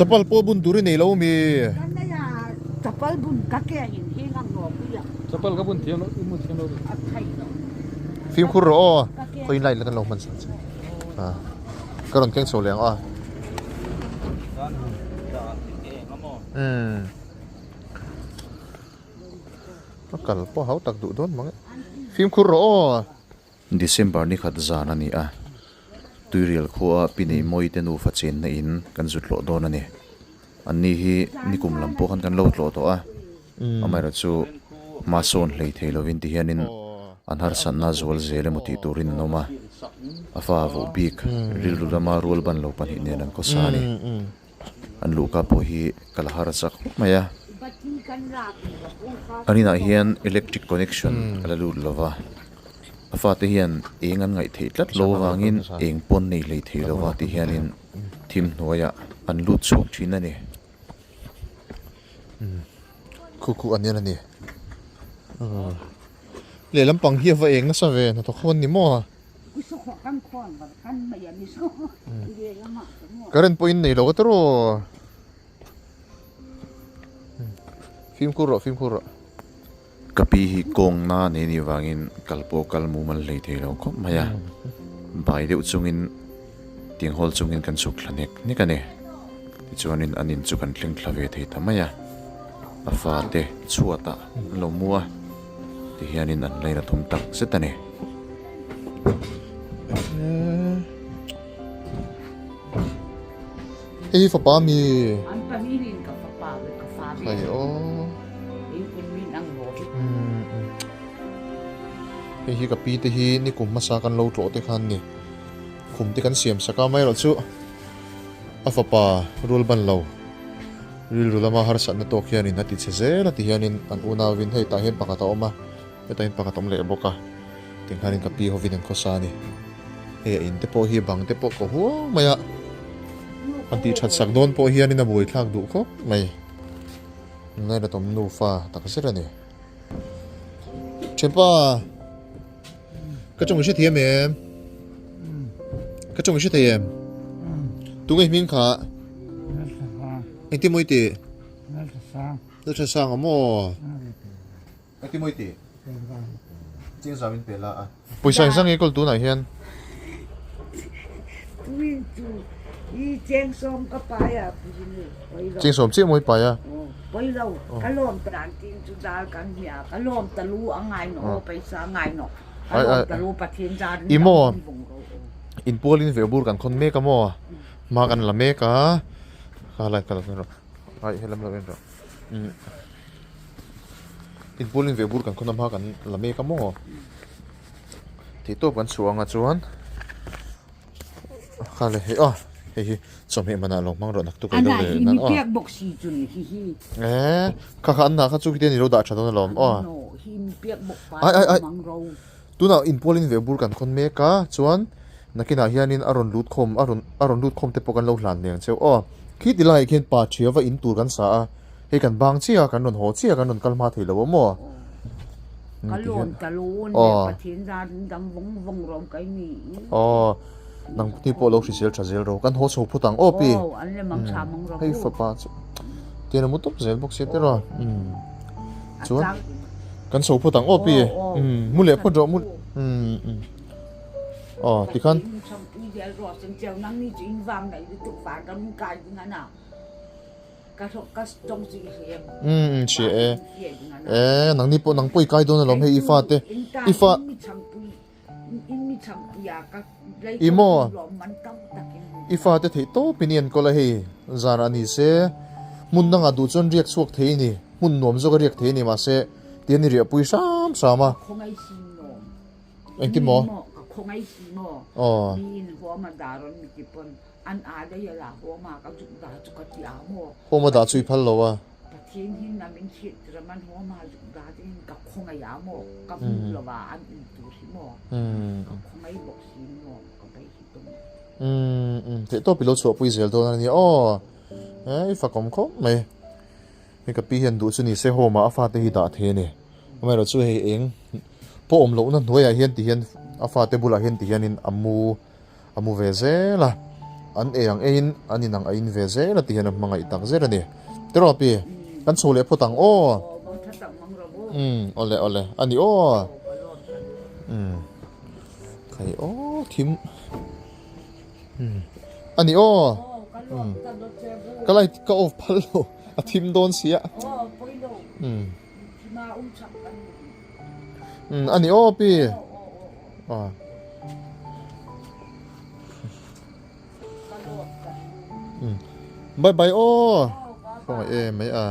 Chapal pawh bun tur i nei lo mi? Chapal bun ka ke in hi ngang lo pui a. Chapal ka bun thiam lo, i bun thiam lo. Fimkhur rawh aw, khawiin light la kan lo hman sak che. Ka rawn keng chho leh ang a. Umm. Ka kal pawh hau tak duh dawn mang e. Fimkhur rawh aw. December ni khat zan a ni a, Tuirial khua pi nei mawi te nufa chenna in kan zu tlawh dawn a ni. Anni hi nikum lam pawh khan kan lo tlawh tawh a, amaherawh chu hma sawn hlei thei lovin ti hianin an harsatna zual zel emaw tih turin an awm a, a fa vuh bik rilru lama rual ban lo pahnih nen an khawsa a ni. An luhka pawh hi ka la har chak khawp mai a. An inah hian electric connection a la lut lo va, a fate hian eng an ngaih theih tlat lo avangin eng pawn nei hlei thei lo va ti hianin thim hnuaiah an lut chhuak thin a ni. Khu khu an en a ni. Lehlam pang hi a va eng nasa ve hnathawk ho an ni maw? Current pawhin nei lo ka ti rawh. Fimkhur rawh fimkhur rawh. Ka pi hi kawng na nei nih vangin kal pawh kal mumal hlei thei lo khawp mai a. Bai deuh chungin tiang hawl chungin kan chhuk thla nek nek a ni. Tichuanin an in chu kan thleng thla ve thei ta mai a. A fate chhuatah an lo mu a. Ti hianin an lain a thum tak zet a ni. Hei hi fapa mi. An pahnih in ka fapa le ka fa ve. Hei aw. In kun min ang lo. Hei hi ka pi te hi nikum hmasa kan lo tlawh te khan ni. Khum te kan siam sak a mai erawh chu a fapa rul ban lo. Rilru lama harsatna tawk hianin a ti chhe zel a ti hianin an unauin hei tah hian pakhat a awm a, hetah hian pakhat a awm leh bawk a, tinghanin ka pi hovin an khawsa a ni. Hei a in te pawh hi bang te pawh ka huau mai a, an tih that sak dawn pawh hianin a buaithlak duh khawp mai. Ngainatawm nufa tak zet a ni. Ṭhepa! Ka tawng i hre thiam em? Ka tawng i hre thei em? Tunge hming kha? Engtin maw i tih? Lalthasang a maw? Engtin maw i tih? Cheng zau in pe la a. Pawisa engzah nge kawl tunah hian? Cheng sawm chiah maw i pai a? I maw? Inpualin ve bur kan khawn mek a maw? Hma kan la mek a. Kha lai ka lo en rawh. Ai helam lo en rawh. Inpualin ve bur kan khawn a hma kan la mek a maw? Theihtawp kan chhuah anga chuan kha le hei aw hei hi chawhmeh manah lo hmang rawh nak tuk ei deuh leh nan aw eh kha kha an nah kha chu khitian i lo dah tha dawn alawm aw ai ai ai tunah inpualin ve bur kan khawn mek a chuan nakinah hianin a rawn lut khawm a rawn a rawn lut khawm te pawh kan lo hlan leh ang cheu aw khi ti laiah khian pa ṭhia va in tur kan sa a. Hei kan bang chiah a, kan rawn haw chiah a, kan rawn kal hma thei lo a maw? Ka lawn ta lawn leh Pathian zar in dam vawng vawng rawh kai ni. Aw, nang ni pawh lo hrisel tha zel rawh, kan haw chho phut ang aw pi. Aw, an le mang tha mang rawh. Hei fapa chu tian a mu tawp zel bawk sia tiraw. Chuan kan chho phut ang aw pi. Mu leh phawt rawh mu. Aw tikhan. Umm hria e. E nangni pawh nang pawh i kai dawn alawm hei i fate i fa i maw i fate theih tawp in i enkawl a hei zan ah ni se hmun dangah duh chuan riak chhuak thei a ni hmun nuam zawk a riak thei a ni mahse tian i riahpui hram hram a. Engtin maw? Aw. Home a dah chu i phal lo a. Theih tawp i lo chhuahpui zel dawn a nia aw. I fakawm khawp mai. Hei ka pi hian duh chu ni se home ah a fate hi dah thei a ni. Amaherawh chu hei eng pawh awm lohna hnuaiah hian ti hian a fate bulah hian ti hianin a mu a mu ve zel a. An ei ang eiin an inang a in ve zel a ti hian a hmangaih tak zet a ni. Tiraw pi, kan chho leh phawt ang aw. Umm awle awle a ni aw. Umm khai aw thim umm a ni aw. Umm ka light ka off phal lo a thim dawn sia. Umm umm a ni aw pi. Aw. Bye bye aw. Khawngaih em mai a.